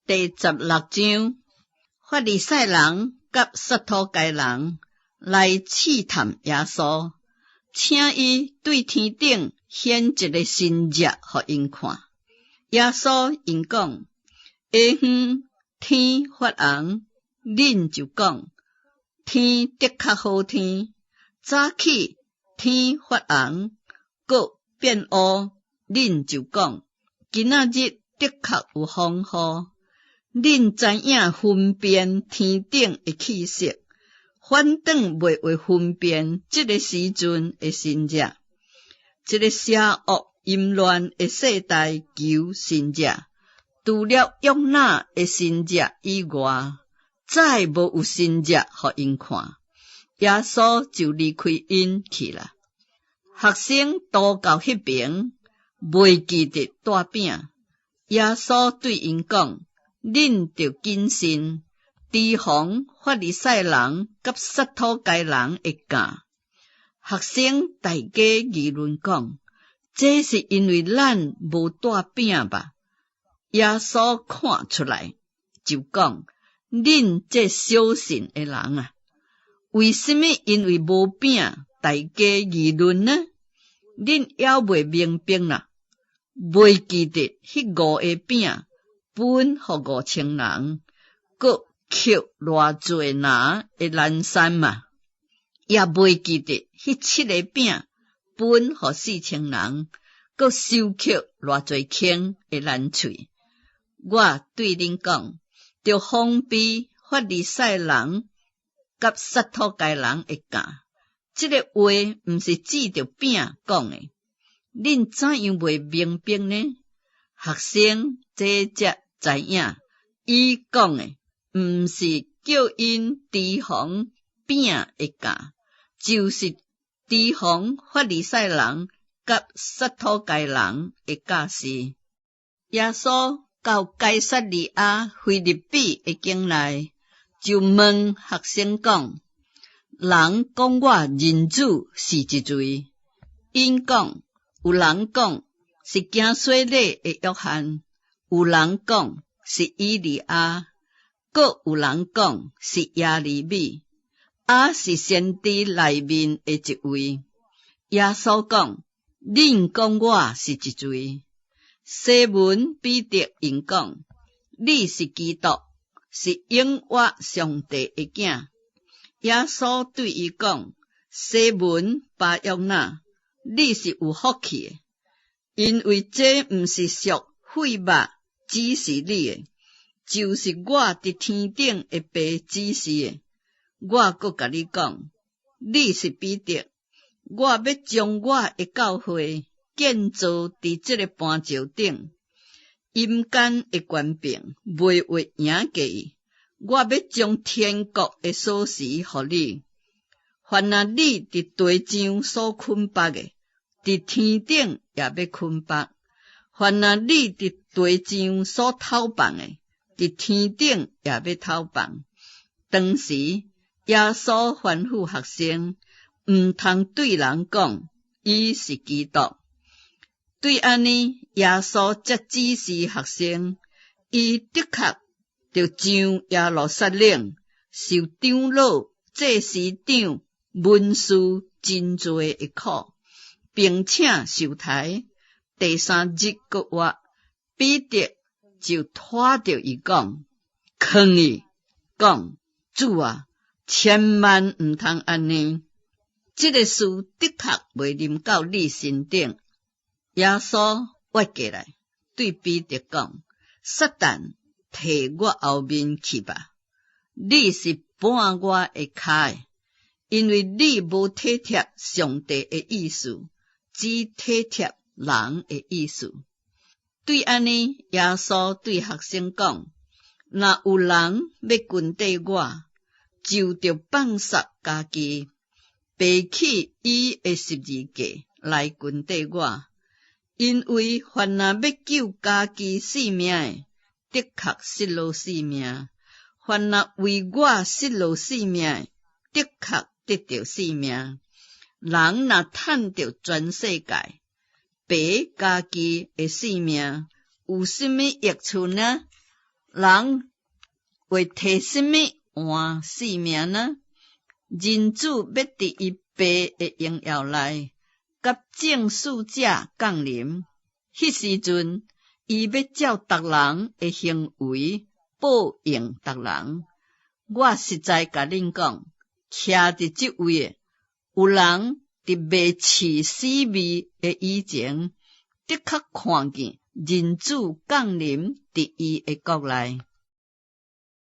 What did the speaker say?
第十六章，法利賽人佮撒土該人來試探耶穌，請伊對天頂顯一个神跡予𪜶看。耶穌應講：下昏天發紅，恁就講天的確好天；早起天發紅，閣變烏，恁就講今仔日的確有風雨。恁知影分辨天頂的氣色，反轉袂會分辨這个時陣的神跡。這个邪惡淫亂的世代求神跡，除了約拿的神跡以外，再無有神跡予𪜶看。耶穌就離開𪜶去啦。學生渡到彼爿，袂記得帶餅。耶穌對𪜶講：恁著謹慎，提防法利賽人佮撒土該人的酵。學生大家議論講：這是因為咱無帶餅吧？耶穌看出來，就講：恁這小信的人啊，為什麼因為無餅，大家議論呢？恁猶未明白啦？袂記得彼五个餅分予5000人，閣拾偌濟籃的爛散嘛？也袂記得彼七个餅分予4000人，閣收拾偌濟坑的爛碎？我對恁講，著防備法利賽人佮撒土該人的酵。這个話毋是指著餅講的，恁怎樣袂明白呢？學生這才知影，伊講的毋是叫𪜶提防餅的酵，就是提防法利賽人佮撒土該人的教示。耶穌到該撒利亞腓立比的境內，就問學生講：人講我人子是一誰？𪜶講，有人講是行洗禮的約翰，有人講是以利亞，閣有人講是耶利米，抑是先知內面的一位。耶穌講：恁講我是一誰？西門彼得應講：你是基督，是永活上帝的囝。耶穌對伊講：西門巴約拿，你是有福氣的，因為這毋是屬血肉指示你的，就是我佇天頂的爸指示的。我閣共你講，你是彼得，我欲將我的教會建造佇這个磐石頂，陰間的權柄袂會贏過伊。我欲將天國的鎖匙予你，凡若你佇地上所捆縛的，佇天頂也欲捆縛；凡若你佇地上所透放的，佇天頂也欲透放。當時耶穌吩咐學生，毋通對人講伊是基督。對按呢，耶穌才指示學生，伊的確著上耶路撒冷，受長老、祭司長、文士真濟的苦，並且受刣，第三日閣活。彼得就拖著伊講，勸伊講：主啊，千萬毋通按呢！這个事的確袂臨到你身頂。耶穌越過來，對彼得講：撒旦，退我後面去吧！你是絆我的跤的，因為你無體貼上帝的意思，只體貼人的意思。對按呢，耶穌對學生講：若有人欲跟綴我，就著放捒家己，背起伊的十字架來跟綴我。因為凡若欲救家己性命的，的確失落性命；凡若為我失落性命的，的確得著性命。人若趁著全世界，賠家己的性命，有啥物益處呢？人會提啥物換性命呢？人子欲佇伊爸的榮耀內，佮眾使者降臨，彼時陣，伊欲照逐人的行為報應逐人。我實在共恁講，徛佇這位的，有人佇未試死味的以前，的確看見人子降臨佇伊的國內。